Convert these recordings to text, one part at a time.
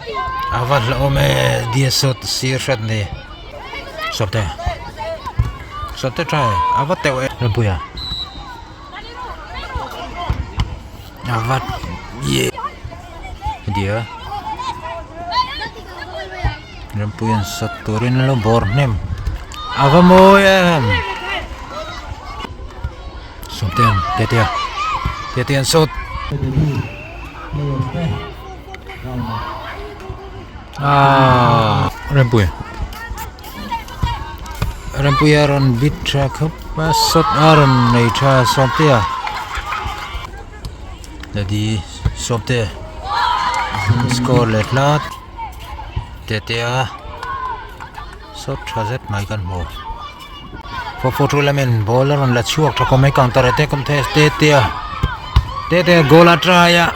A va hlauhawm e dia sawt sir hrat ni sawte sawte tha e a va teuh e Rempuia a va ye dia Rempuia'n sawt turin a lo bawr hnem a va mawi em sawtea'n tetea tetea'n sawt. Aaa Rempuia Rempuia rawn bit tha khawp a sawt a rawn nei tha Sawmtea Ladi Sawmtea score leh hlat Tetea sawt tha zet mai kan hmu 442 lamin ball a rawn la chhuak tha khawp mai counter attack awm thei a Tetea Tetea goal a try a.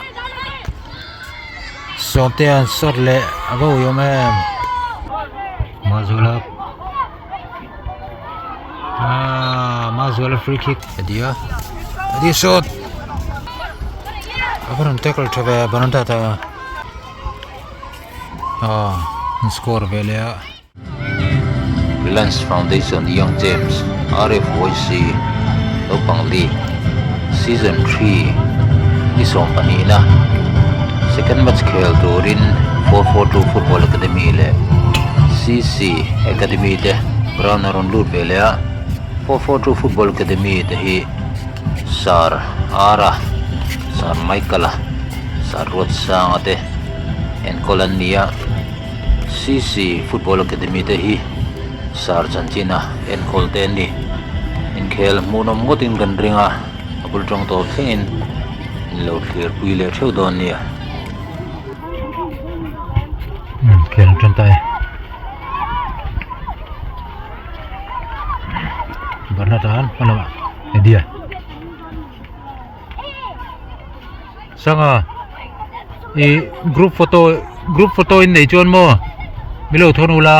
Sawmtea an sawt leh a va ui awm em Mazuala aaa Mazuala free kick a di a a di sawt a va rawn tackle tha ve Bananta ta aaa an score ve leh a. Reliance Foundation Young James RFYC Naupang League Season 3 ni 12 na second match khel turin 442 Football Academy leh CC Academy te ground a rawn lut ve leh a 442 Football Academy te hi Sir Ara Sir Michael a Sir Ruatsanga te enkawl an ni a. CC Football Academy te hi sar chanchin a enkawl te an ni. Inkhel hmuhnawm ngawtin kan ring a, a bul tawng tawp thlengin in lo thlir pui leh theuh dawn nia. Inkhel an tan ta e. Bernard a hma lamah Eddie-a. Sanga ih group photo group photo in nei chuan maw milo thawn ula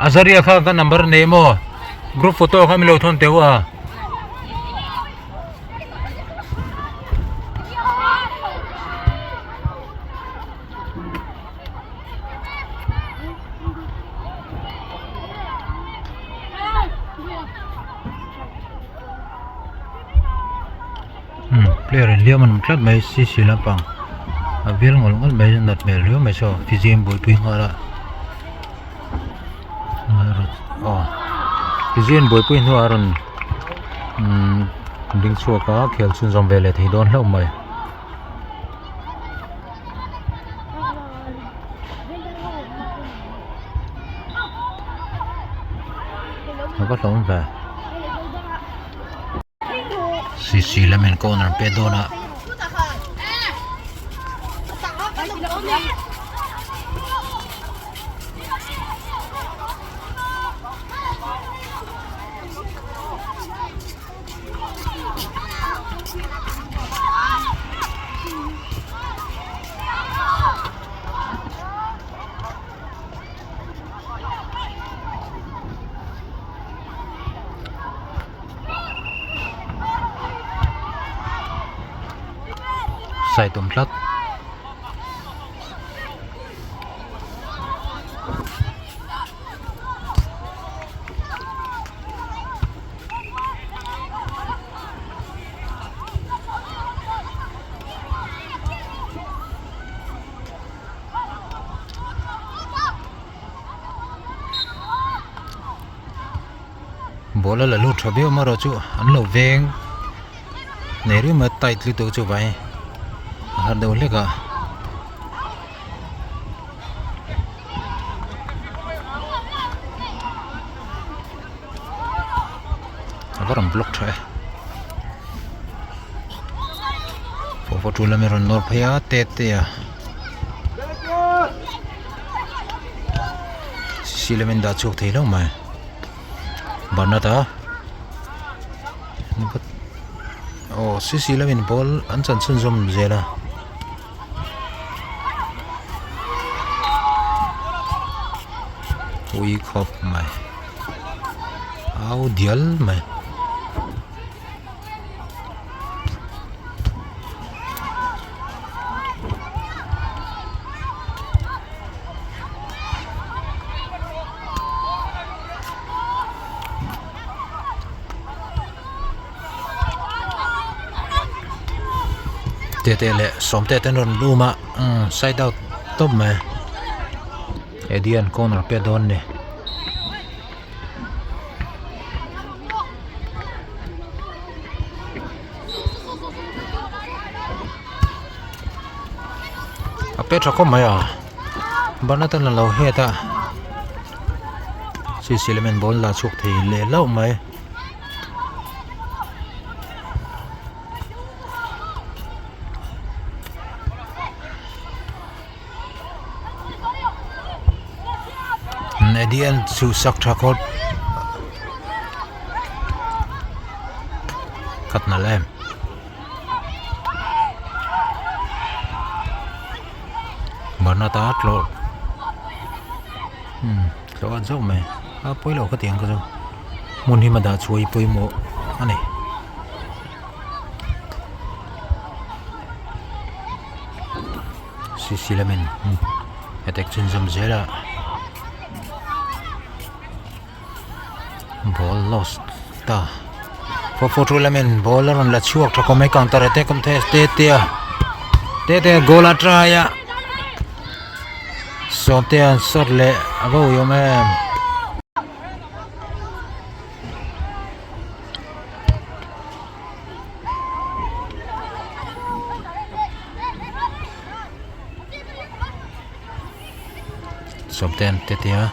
Azaria kha ka number a nei maw group photo kha milo thawn teuh a. Player in hliam an awm tlat mai cc lampang a vel ngawlh ngawlh mai a nat hmel riau mai saw fiziam buaipui nghal a aw fiziam buaipui hnuah a rawn umm ding chhuak a khel chhunzawm ve leh thei dawn hlauh mai. A va hlawm ve. Sisi lamin corner pe dawn a. Side awm tlat. Ball a la lut tha viau marawh chu an lo veng nei riau mai a tight lutuk chu vai a har deuh hlek a. A va rawn block tha e pawh tul lama rawn nawr phei a tet te a sisi lama in dah chhuak thei lo mai Bernard a aw sisi lama in ball an chan chhunzawm zel a. Ui khawp mai au dial mai. Tete leh Sawmte te an rawn lum a umm side out tawp mai Eddie-a'n corner pet dawn a ni. A pet tha khawp mai a ban atan a lo het a cc lamin ball la chhuak thei leh hlauh mai. Eddie-a'n chhuhsak tha khawp khat nalh em. Bernard-a tlawh umm tlawh a zauh mai a pawi lo ka ti ang ka chu hmun hi dah chhuah hi pawimawh a ni. C C lamin attack chhunzawm zel a ball lost ta 442 lamin ball a rawn la chhuak tha khawp mai counter attack awm thei a tete a tete a goal a try a sawmte an shot leh a va ui awm em. Sawmte an tete a.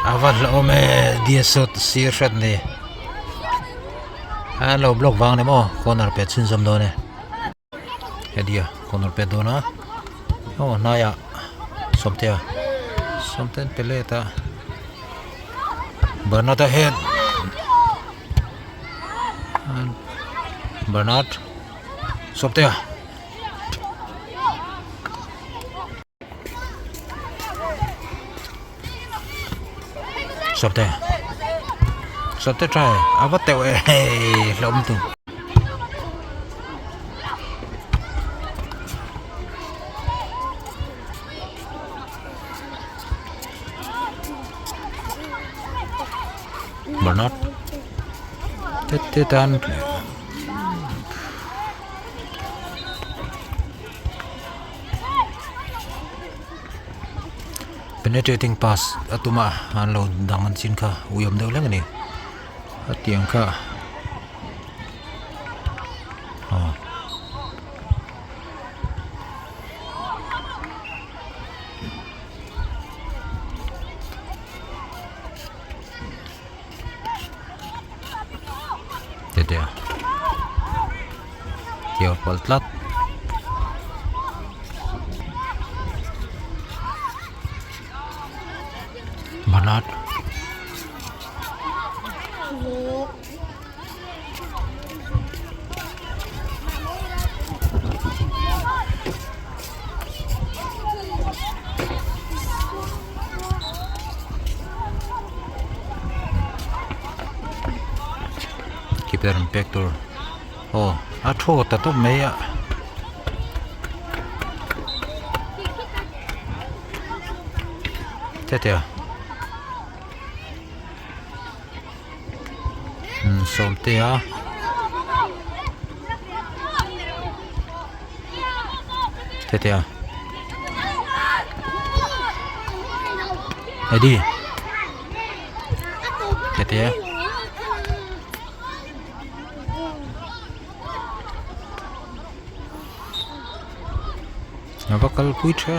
A va hlauhawm e diasawt sir hrat ni a lo block vang ni maw corner pet chhunzawm dawn e hetia corner pet dawn a aw hnaiah sawmtea sawmte an pe let a Bernard a head Bernard sawmtea. Sawmte Sawmte try a va teuh e hei hlauhawm tu. Bernard tete tan. Penetrating pass a tum a an lo dang an chin kha ui awm deuh hlek a ni a tiang kha aw. Tete a tiau pal tlat. Bernard. Keeper an pek tur aw a thu ta tawp mai a tete sawmtea tetea Eddie tetea a va kalpui tha.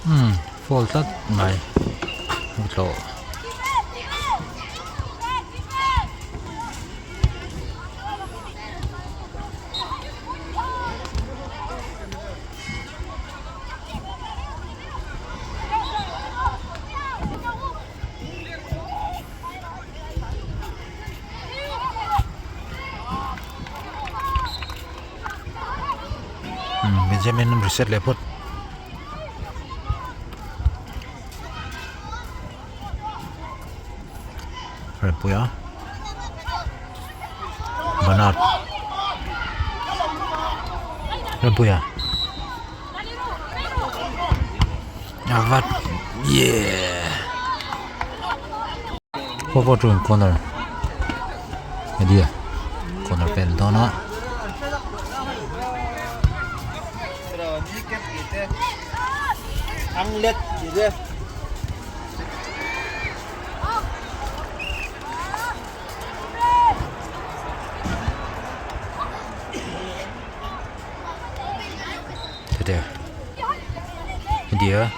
Umm fall tlat mai hlawh. Benjamin an reset leh phawt. Rempuii a Bernard Rempuii a a vat yeah forward to corner Eddie corner pen dawn a. Tete India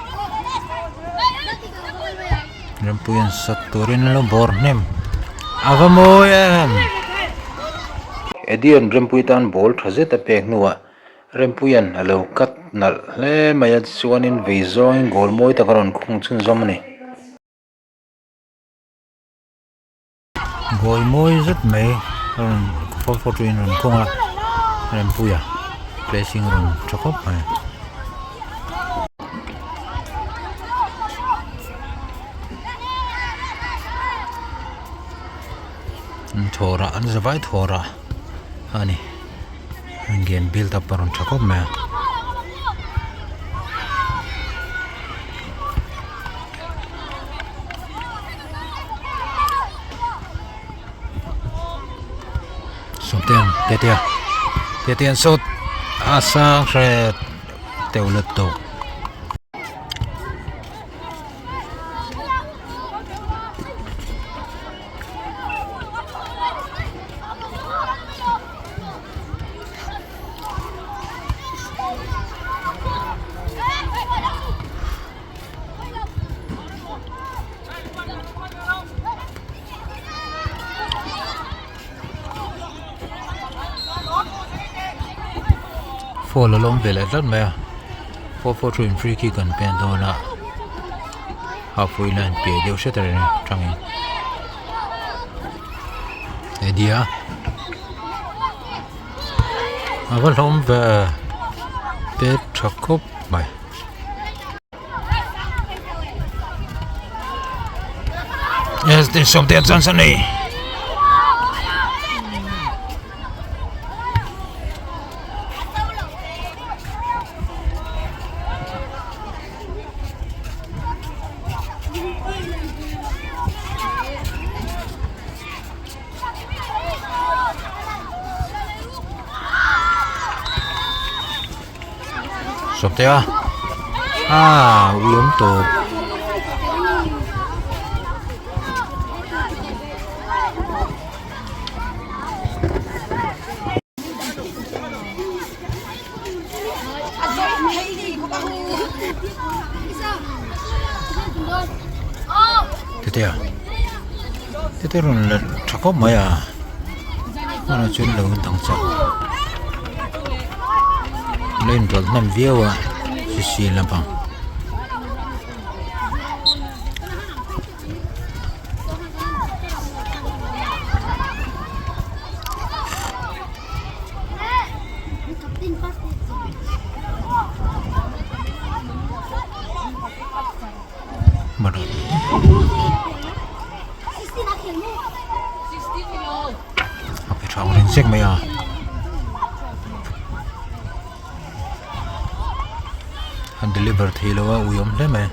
Rampui an sat turin an lo bawr hnem a va mawi em. Edian Rempui tan ball tha zet a pek hnuah Rempuia'n a lo cut nalh hle mai a chuanin vei zawngin goal mawi tak a rawn khung chhunzawm a ni. Goal mawi zet mai a rawn 4-4-2 in a rawn khung a Rempuia placing a rawn tha khawp mai. An thawrah an zavai thawrah a ni. Game build up a rawn tha khawp mai a. Sawmten Tetea Tetea an sawt a sang hret teuh let tawh. Foul a lawm ve leh tlat mai a 4-4-2 in free kick an pen dawn a halfway line piai deuh hret a reng tangin Eddie-a a va hlawm ve pet tha khawp mai. Yes, there's something else on me. Sawmtea ah ui awm tawp. Tetea tetea rawn let tha khawp mai a hmanah chuan lo dang chak la inrawlh hnem viau a sisi lampang. A pe tha ang reng zek mai a. An deliver thei lo a ui awm hle mai.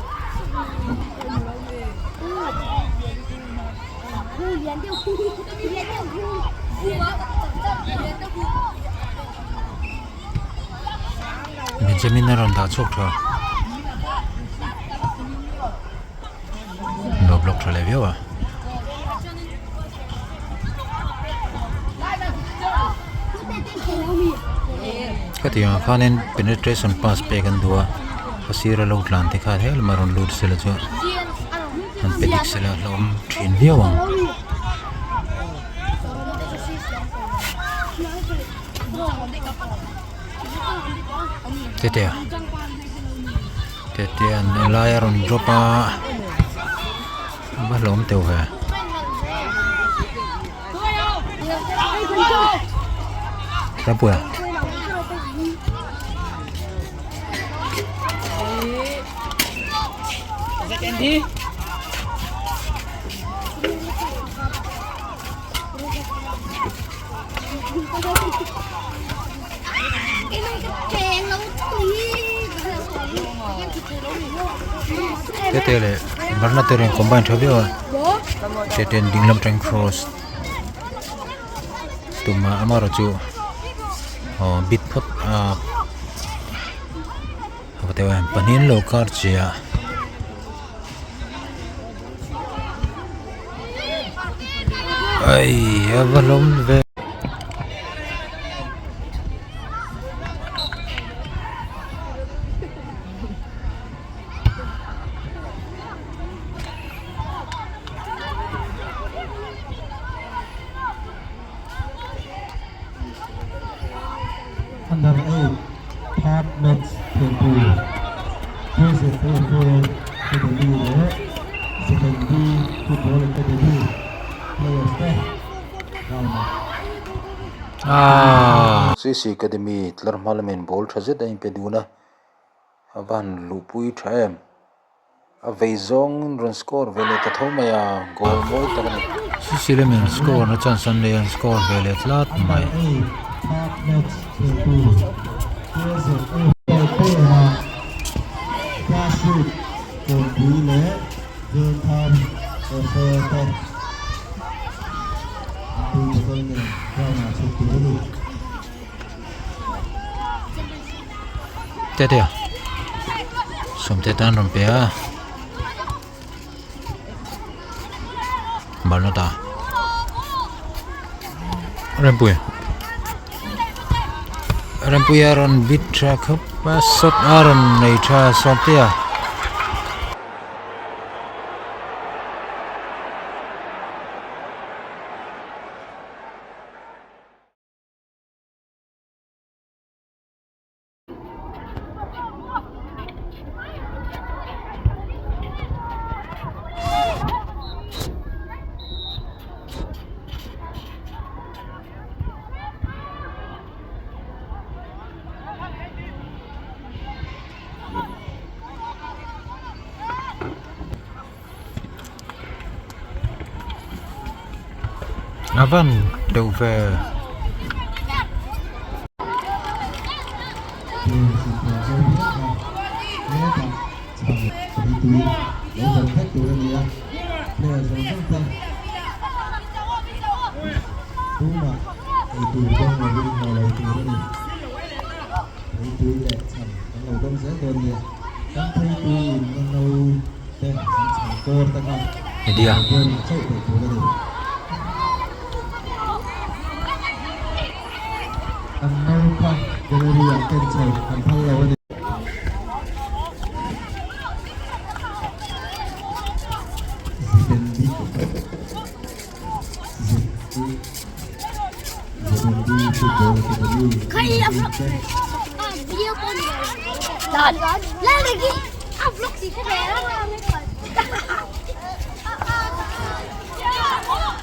Benjamin a rawn dah chhuak tha. Lo block tha leh viau a. Khatiang ah khanin penetration pass pek an duh a a sira lo tlan te kha helama rawn lut sela chu an pe dik sela hlauhawm thin viau ang. Tetea Tetea an helai a rawn drop a a va hlawm teuh ve. Rapuia. Tete leh Barna te rawn combine tha viau a Tete an ding lam atangin cross tum a amaherawhchu aw bit phawt a pahnih an lo kar chiah a. Ai a va hlawm ve. Under 8 third match thiltu Prison FA Academy leh Second B Football Academy players te round ah. CC Academy tlar hma lamin ball tha zet a inpe dun a, a va han luhpui tha em. A vei zawng rawn score ve leh ta tho mai a, goal mawi tak a ni. CC lamin score na chance an nei a, an score ve leh tlat mai. Tete a sawmte tan rawn pe a Barnata Rempuia Rempuia rawn bit tha khawp a shot a rawn nei tha sawmtea. A van deuh ve. Media.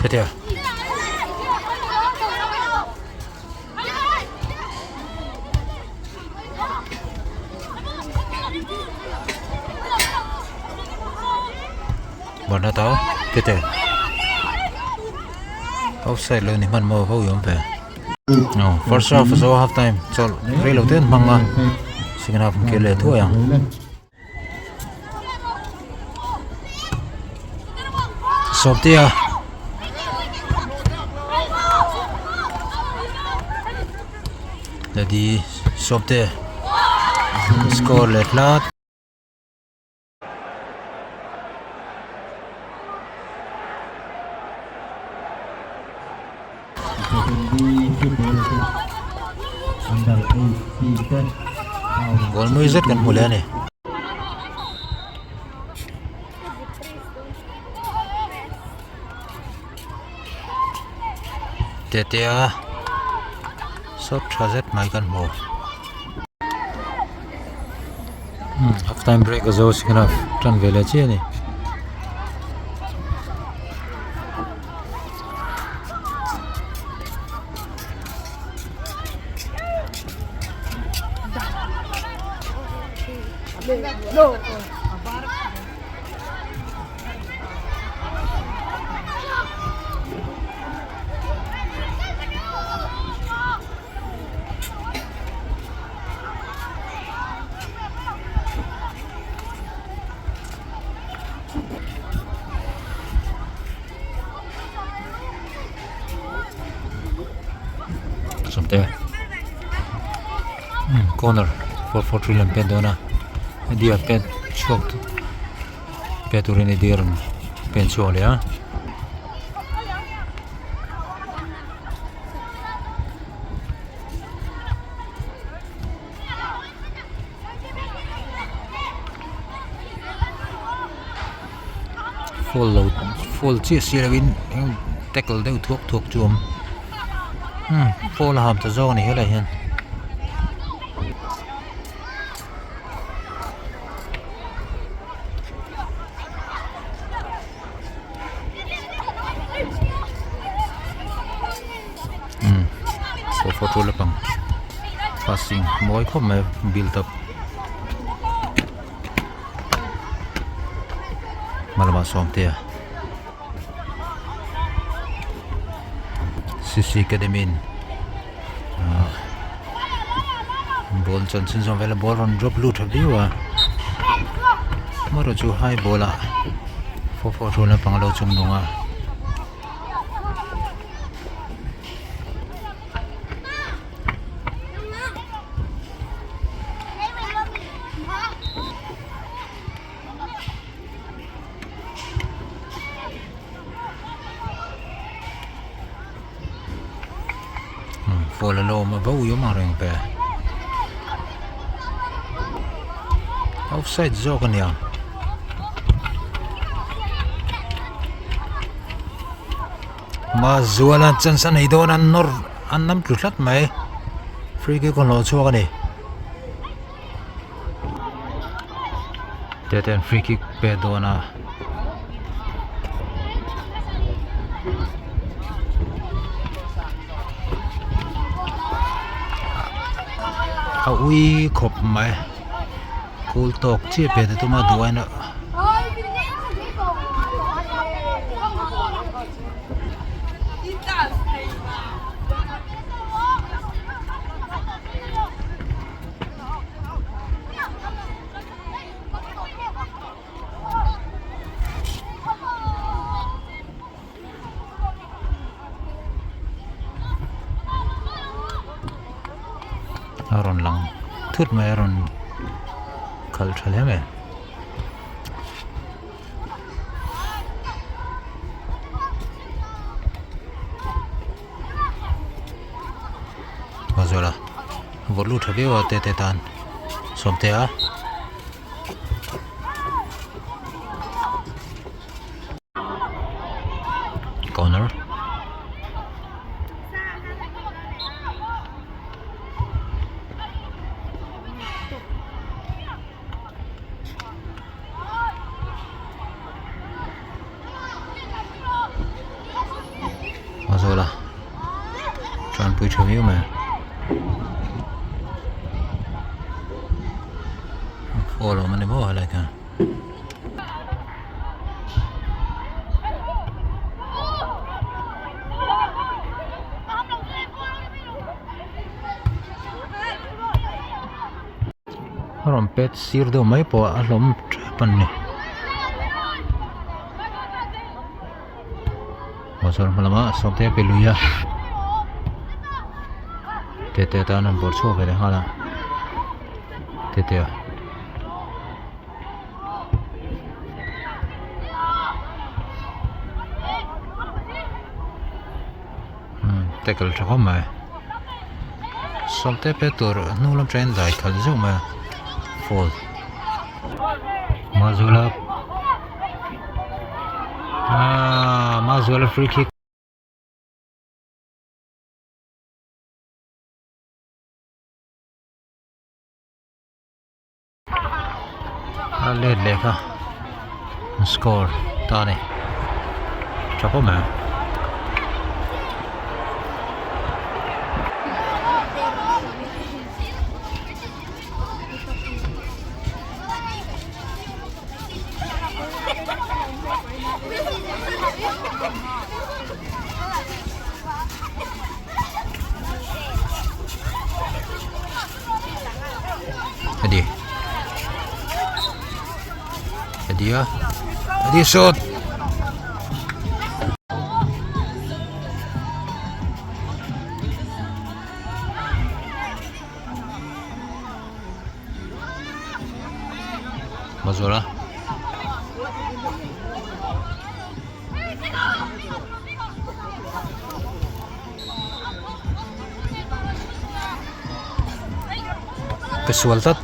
Hetia. Barna tau tete. Offside lo ni hman maw ho yom ve. No, first half zo half time chol reilo ten hmanga second half ke le thuai ang. Sawmtea Ladi Sawmte score leh hlat. Goal mawi zet kan hmu leh a ni. Tetea shot tha zet mai kan hmu. Half time break a zo second half tan ve leh chiah a ni. Sawmte corner 443 lam pen dawn a Eddie a pen chhuak pe turin Eddie a rawn pen chhuak leh a. Foul lo foul chiah si lovin tackle deuh thuak thuak chu a awm umm foul a ham ta zawk a ni helaiah hian. Umm pawh pawh lampang passing mawi khawp mai build up hma lamah sawmtea cc academy in ahh ball chuan chhunzawm vel a ball rawn drop lut tha viau a amaherawh chu high ball ah 442 lampang alo chung nung a. Ball a lo awm a bo ui awm ang reng ve offside zawk a nia. Mazuala chance a nei dawn a nawr an nam tlu tlat mai free kick a hlawh chhuak a ni te ten free kick pe dawn a. A ui khawp mai kul tawk chiah pe te tuma duain a. A rawn lang thut mai a rawn khalh tha hle mai. A zawrh a vawrh lut tha viau a te te tan sawmte a. Corner. A zawh la tanpui tha viau mai foul a awm a ni maw helai khan. A rawn pet sir deuh mai pawh a hlawm tep a ni aw chuan hma lamah sawmte a pe lui a tete tan an bawr chhuak ve leh nghal a tete a. Tackle tha khawp mai sawmte pe tur hnung lam atangin dai khalh zeuh mai a foul Mazuala aaa Mazuala free kick. A let leh kha score ta a ni tha khawp mai. Eddie Eddie a Eddie shot Mazuala. Ka sual tlat.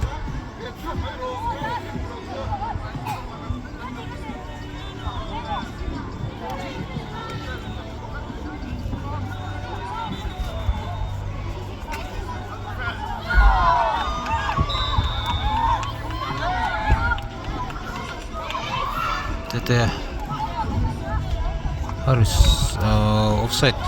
Tete a offside.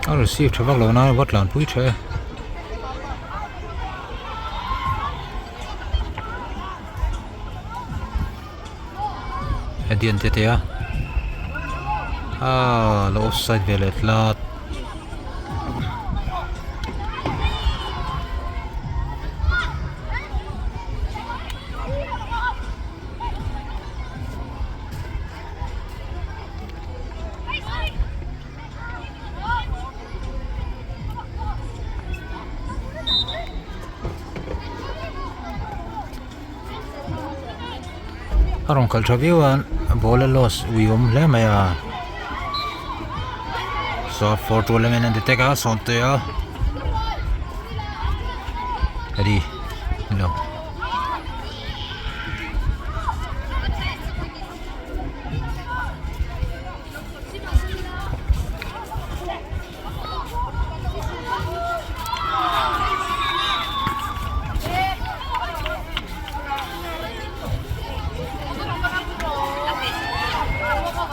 A receive tha vak lo na vat lan pui tha e. Hetiang te te a ah lo offside ve leh tlat. A rawn khalh tha viau a ball a loss ui awm hle mai a saw 4 2 lamin an ti tek a sawm te a ready ni lo.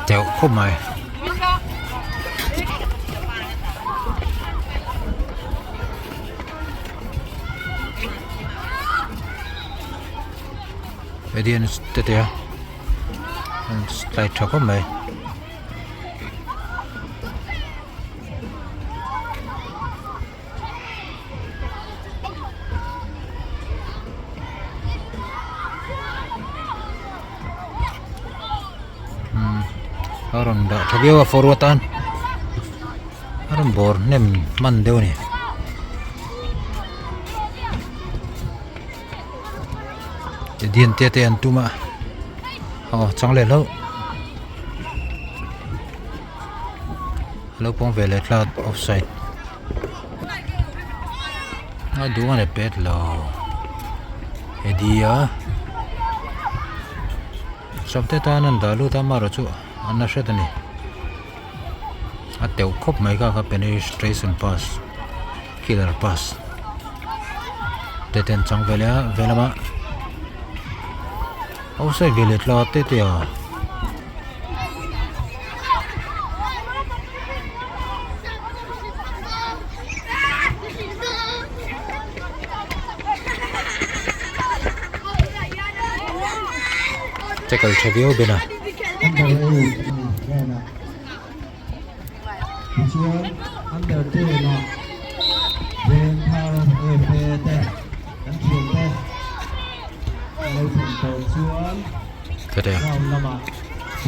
Teuh khawp mai. Edian te te a slide tha khawp mai. A rawn dah tha viau a forward tan a rawn bawr hnem hman deuh a ni. Dian te te an tum a aw chang leh hlauh a lo pawng ve leh tlat offside a duh a ni pet lo Eddie a sawmte tan an dah lut a amaherawh chu an la hret a ni a teuh khawp mai kha kha penetration pass killer pass te ten chang ve leh a ve lama outside ve leh tla te te a. Tackle tha viau ben a. Under 8 ani hnenah tichuan under 10 ah Venthar FA te kan thiante an lo thlen tawh chuan ground lamah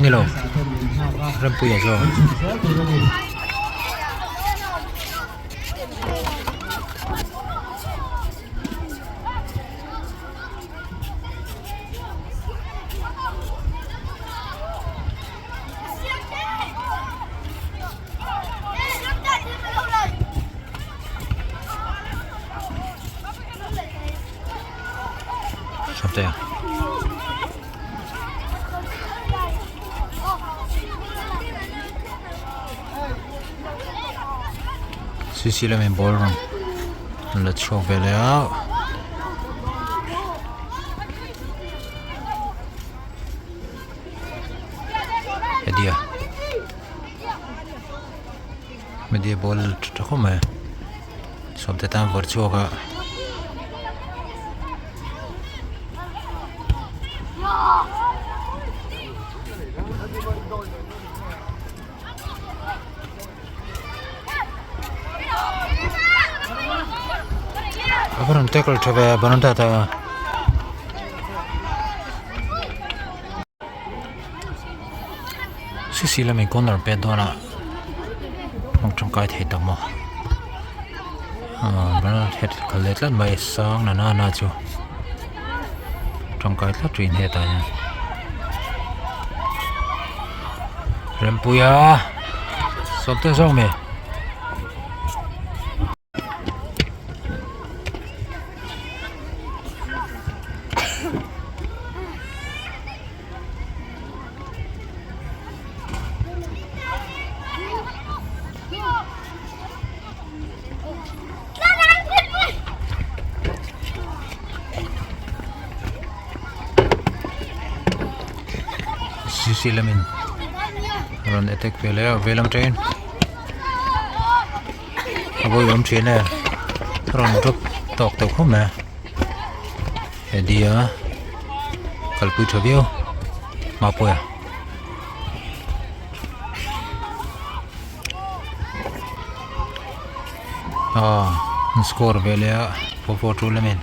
Ni lo hmasa ten min nghak a Rempuia zawng. an chhuk zel tur a ni. Cc lamin ball rawn la chhuak ve leh a. Media media ball tha khawp mai. Sawmte tan vawrh chhuak a. A va rawn tackle tha ve a banana ta. Sisi lamin corner pet dawnah hmang tangkai thei tak maw aaa banana het khalh leh tlat mai sang na nana chu tangkai tlat thin hetah hian Rempuia sawmte zawk mai. C C lamin rawn attack ve leh a veilam atangin a vawi awm thin e rawn drop tawk tawh khawp mai a Eddie a kalpui tha viau Mapuia ah an score ve leh a 4-4-2 lamin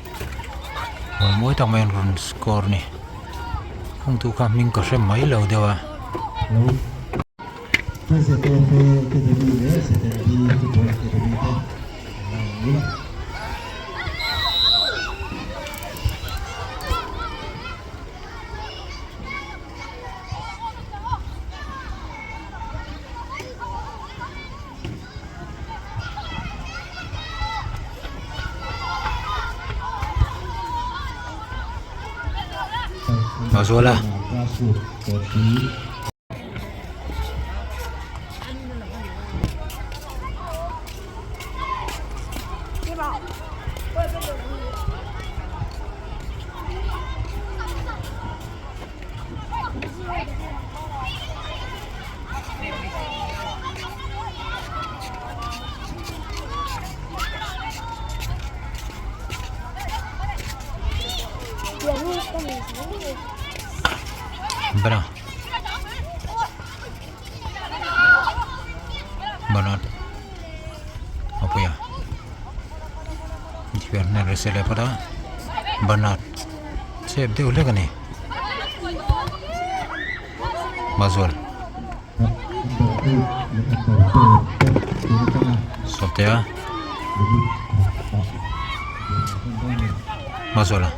mawi mawi tak mai an rawn score a ni hungtu kha hming ka hre mai lo deuh a. Mazuala. Bana. Bernard Apuia Bernard resele phawt a Bernard chep deuh hlek a ni Mazual Sawmtea Mazuala.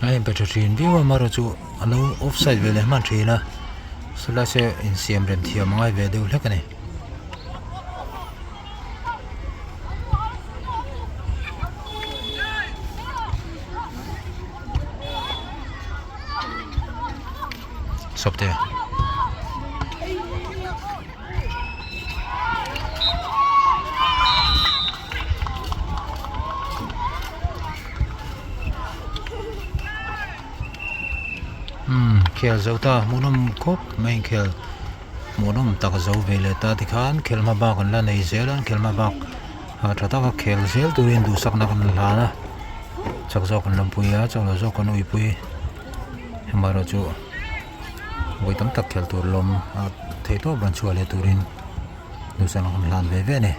A inpe tha thin viau a amaherawh chu a lo offside ve leh hman thin a sawlai se insiam rem thiam a ngai ve deuh hlek a ni. Sawpte. Umm khel zo ta hmuhnawm khawp mai inkhel hmuhnawm tak zo ve leh ta tikhan khel hma bak an la nei zel a khel hma bak ah tha taka khel zel turin duhsakna kan hlan a chak zawk an lawmpui a chak lo zawk an uipui amaherawhchu. Vawi tam tak khelh tur lawm a theih tawp rawn chhuah leh turin duhsakna kan hlan ve ve a ni.